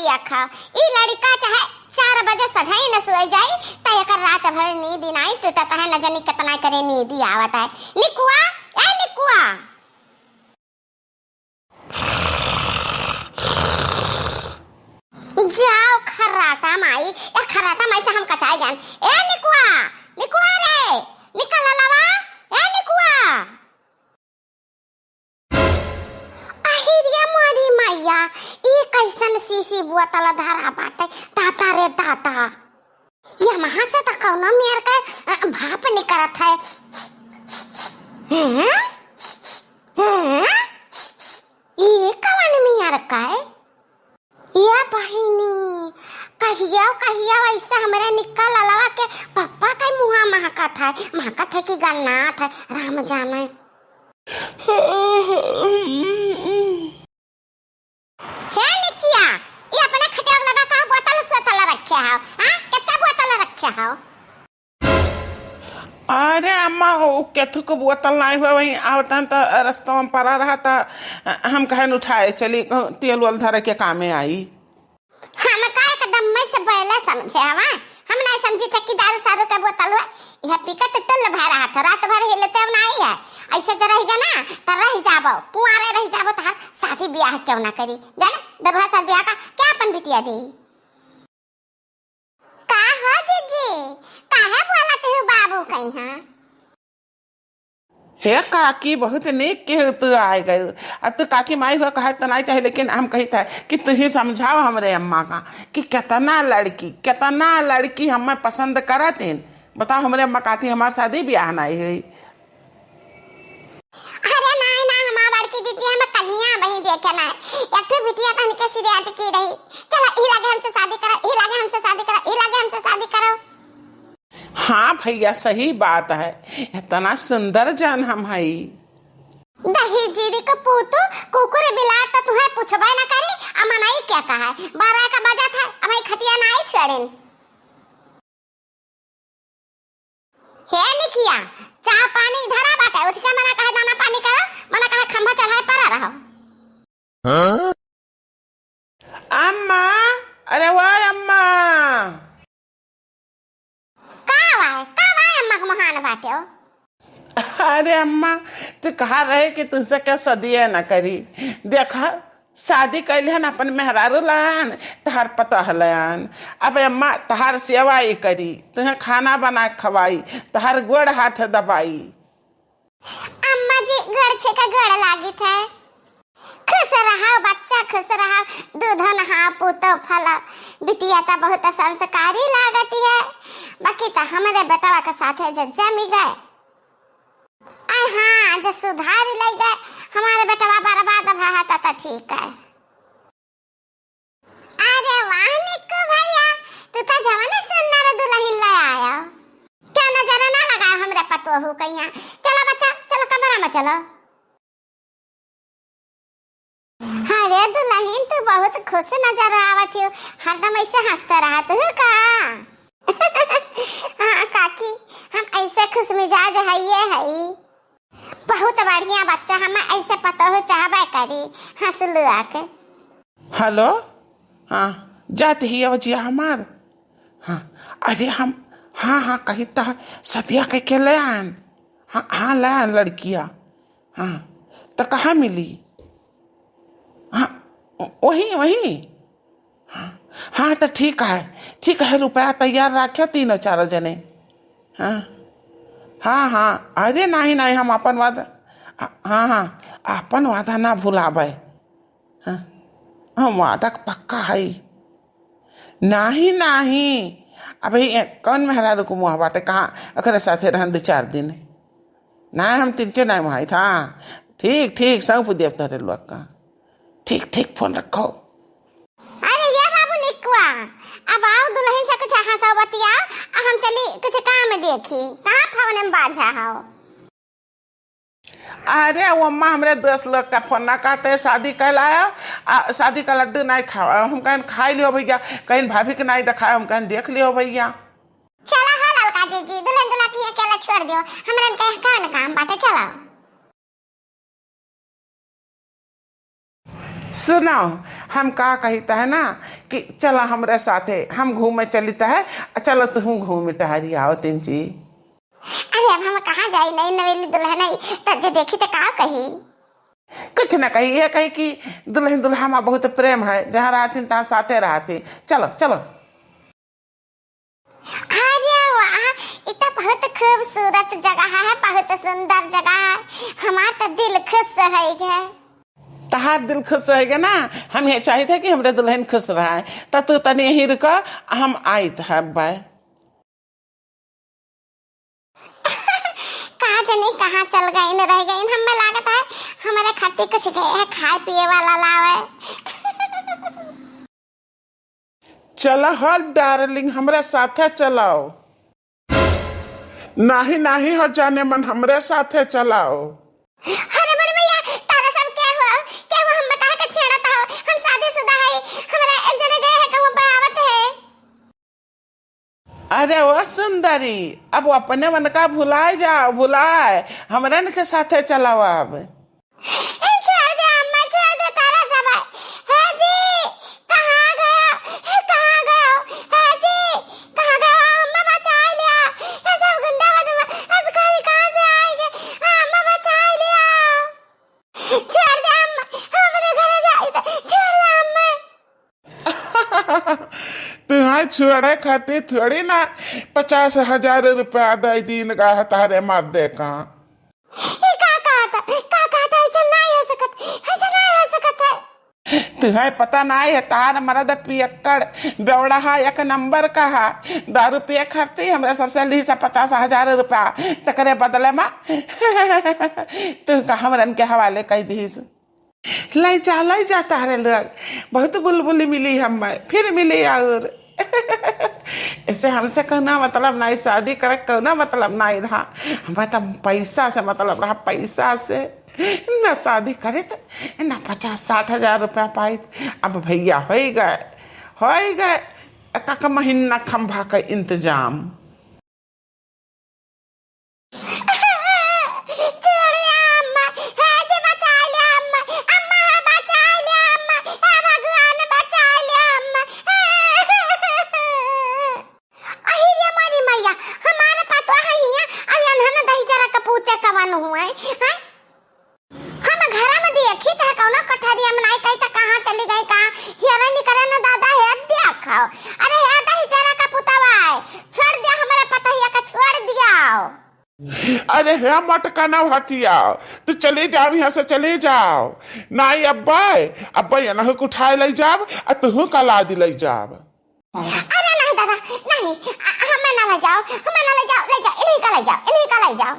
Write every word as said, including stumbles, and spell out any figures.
देखा, ई लड़िका चाहे चार बजे सझाई न सोए जाई, त एकर रात भर नींद नाई टूटत है, न जानी केतना करे नींद आवत है। निकुआ, ए निकुआ। जाओ खर्राटा माई, ए खर्राटा माई से हम कचाई जान। ए निकुआ, निकुआ रे, निकल ललवा, ए निकुआ। अहिरिया मोरी मैया, ई कैसन शीशी बोतल धरा बाटे, दादा रे दादा। यमहा से त कौनो मेर के, अ, भाप निकरत है। हैं? हैं? ई कवन मेर का है? या बहिनी, कहियो, कहियो ऐसे हमरे निक्का ललवा के पप्पा के मुँहा महकत है, महकत है कि गन्नात है, राम जाने। हे निकिया, ये अपने खटिया लगा का बोतल सोतल रखे हो, हाँ? कितना बोतल रखे हो? अरे अम्मा, वो केथू के बोतल नाई हुआ, वहीं आवतन त रस्तवा में पड़ा रहा, त हम कहन उठाए चली, तेल वेल धरे के कामे आई। हम का एकदम में से बैले समझे हवा, हम नहीं समझी थे कि दारू सारू के बोतल हुआ, यह पी के तो टुल्ल भर रहा था, रात भर हिलते नहीं है। ऐसे जो रह गया ना, तो रह जाबो, पुआरे रह जाबो, तो हर शादी ब्याह क्यों ना करी, जाने दरुहा साल ब्याह का क्या अपन बिटिया दी। का हो जीजी, काहे बोलत हो बाबू कहीं? हे काकी, बहुत नीक के तू आए गए। अब तू काकी माई हुआ कहे तो नहीं चाहे, लेकिन हम कही था कि तू ही समझाओ हमरे अम्मा का कि कितना लड़की, कितना लड़की हमें पसंद करत हैं। बताओ हमरे अम्मा कहती हमार शादी ब्याह नहीं हुई। अरे नाई ना, हमार बड़की जीजी हम कलियां वही देखे ना, एक ठो बिटिया तन के सिरे अटकी रही। चलो ई लगे हमसे शादी करो, ई लगे हमसे शादी करो, ई लगे हमसे शादी करो। हाँ भैया, सही बात है, इतना सुंदर जन हम हई। दही जीरी के पूतू, कुकुर बिलार तो तुहे पूछबे ना करी, आ मनई क्या कहा है, बारह का बजत है, अब ई खटिया ना आई छेड़िन। हे निकिया, चाह पानी धरा बाटे, उठ के मना कहे दाना पानी करो, मना कहे खंभा चढ़ाए पड़ा रहो। हाँ? अम्मा, अरे वो अम्मा। का वाय, का वाय अम्मा के महान बाटे हो? अरे अम्मा, तू कहा रहे कि तुझसे क्या सदिया ना करी। देखा, शादी कैले हन अपन मेहरारू लान, तहार पतोह लान। अब अम्मा तहार सेवा ही करी, तुहें खाना बना के खवाई, तहार गोड़ हाथ दबाई। अम्मा जी, गोड़ छे का गोड़ लागित है। खुश रहो बच्चा, खुश रहो, दूधो नहाओ, पूतो फलो। बिटिया तो बहुत संस्कारी लागती है, बाकी तो हमरे बेटवा के साथे जो जमी गए। आय हाँ, जो सुधार ले गए, हमारे बेटवा बर्बाद भा है, तो, तो ठीक है। अरे वाह निक्कू भैया, तू तो जवन सुंदर दुल्हन ले आया। क्या नजर ना लगा हमरे पतोहू कहिया। चलो बच्चा, चलो कमरा में चलो। अरे दुल्हन, तू बहुत खुश नजर आवत हो, हरदम ऐसे हंसते रहत हो का? हाँ काकी, हम ऐसे खुश मिजाज हइये हई। बहुत बढ़िया बच्चा, हम ऐसे पतोह चाहबे करी, हंसलुआ के। हेलो, हाँ, जात ही अब जिया हमार। हाँ, अरे हम, हाँ, हाँ, कही त सदिया के, के ले आन। हाँ, हाँ, ले आन लड़किया। हाँ, त कहाँ मिली? हाँ, वही, वही। हाँ, हाँ, त ठीक है, ठीक है, रुपया तैयार राख्या तीनों चारों जने। हाँ, हाँ, हाँ, अरे नहीं, नहीं, हम अपन वादा, हाँ, हाँ, अपन वादा ना भुलाबे। हाँ, हम वादा के पक्का हई। नाही, नाही, अबे ये कौन मेहरारू के मुँह बाटे, कहाँ ओकरे साथे रहन दो चार दिन। ना, हम तिनचे ना वहाँ था। ठीक, ठीक, सौंप देब तोहरे लोग का। ठीक, ठीक, फोन रखो। अरे ये बाबू निकुआ, अब आओ दुल्हन से कुछ हंसो बतिया, आ हम चली कुछ काम देखी। कहाँ फोन में बाझा हो? अरे वो अम्मा, हमरे दोस्त लोग का फोन ना कहते, शादी कल आया, आ, शादी का लड्डू नहीं खावा। हम कहन खाई लियो भैया, कहीं भाभी के नहीं दिखाया, हम कहन देख लियो भैया। चला हो ललका जीजी, दुल्हन दुल्हा के अकेला छोड़ दियो, हमरन के कौन काम बाटे, चला। सुनो, हम का कहित है ना कि चला हमरे साथे, हम घूमे चलित है, चलो तुहूँ घूमे टहरी आओ तीन जी। अरे अब हम कहाँ जाई, नई नवेली दुल्हन है, त जे देखी त का कही? कुछ ना कही, ये कही कि दुल्हन दुल्हा मा बहुत प्रेम है, जहाँ रहती तहाँ साथे रहती। चलो चलो। अरे वाह, इ त बहुत खूबसूरत जगह है, बहुत सुंदर जगह है। हमार त दिल खुश होइ गए। तहार दिल खुश होइ गए ना, हम ये चाहित है कि हमरे दुल्हन खुश रहे। त तू तनी यहीं रुको, हम आइत है अब्बे। का जनी कहाँ चल गइन, रह गइन। हमें लागत है हमरे खातिर कुछ गए है खाए पिए वाला लावे। चला हो डार्लिंग, हमरे साथे चलाओ। नाही नाही हो जाने मन, हमरे साथे चलाओ। अरे मोरी मैया, तारा सब क्या हुआ? क्या हुआ? हम कहा के छेड़त हो? हम शादीशुदा है, हमरा एक जने गए है कहूँ पे आवत है। अरे ओ सुंदरी, अब अपने मन का भुलाए जाओ, भुलाए, हमरन के साथे चलाओ अब। ए, छोड़ दे अम्मा, छोड़ दे तारा सब। हे जी, कहाँ गया? हे, कहाँ गया? हे जी, कहाँ गया? अम्मा बचाए लिया। ये सब गुंडा बदमा-, अस्करी कहाँ से आएंगे? हाँ, अम्मा बचाए लिया। छोड़ दे अम्मा, हम अपने घरे जाइत है। छोड़ दे अम्मा। तुहां छोड़े खातिर थोड़ी ना पचास हजार रुपया दे दीन गा है तारे मर्दे का। ई का कहत, का कहत, ऐसा नाहीं हो सकत, ऐसा नाहीं हो सकत है। तुहे पता नाहीं है, तार मरद पियक्कड़ बेवड़हा एक नंबर का हा। दारू पिए खातिर हमरा सबसे लीस पचास हजार रुपया, तकरे बदले मा तू का हमरन के हवाले कइ दीस। लइ जा, लइ जा तारे लोग, बहुत बुलबुली मिली हमें, फिर मिली और। ऐसे हमसे कौनो मतलब नाहीं, शादी करे कौनो मतलब नाहीं रहा। हमें तो पैसा से मतलब रहा, पैसा से। ना शादी करित, ना पचास साठ हजार रुपया पाइत। अब भइया होइ गए, होइ गए, एक, एक महीना खंभा का इंतजाम। छोड़ दे अम्मा, हे जी बचाइ ले अम्मा, अम्मा हे बचाइ ले अम्मा, हे भगवान बचाइ ले अम्मा। अहि रे मोरी मैया, हमार पतोह है हियाँ, अब एन्हन दही जरा कपूते कवन हुए, हैं? हम घरा में देखी त कौनो कठरिया में नाहीं कही त कहाँ चली गई, कहाँ हेरे निकरे न दादा, हे देखो। अरे हे दही जरा कपूतवा है, छोड़ दिया हमारे पतोहिया का, छोड़ दिया। अरे हे मटकना हथिया, तू चली जाओ, यहाँ से चली जाओ। नाहीं अब्बे, अब्बे एनहु के उठाए लइ जाब, आ तुहु का लादि लइ जाब। अरे नाहीं दादा, नाहीं, आ, हमें ना लइ जाओ, हमें ना लइ जाओ, लइ जाओ, इन्हीं का लइ जाओ, इन्हीं का लइ जाओ।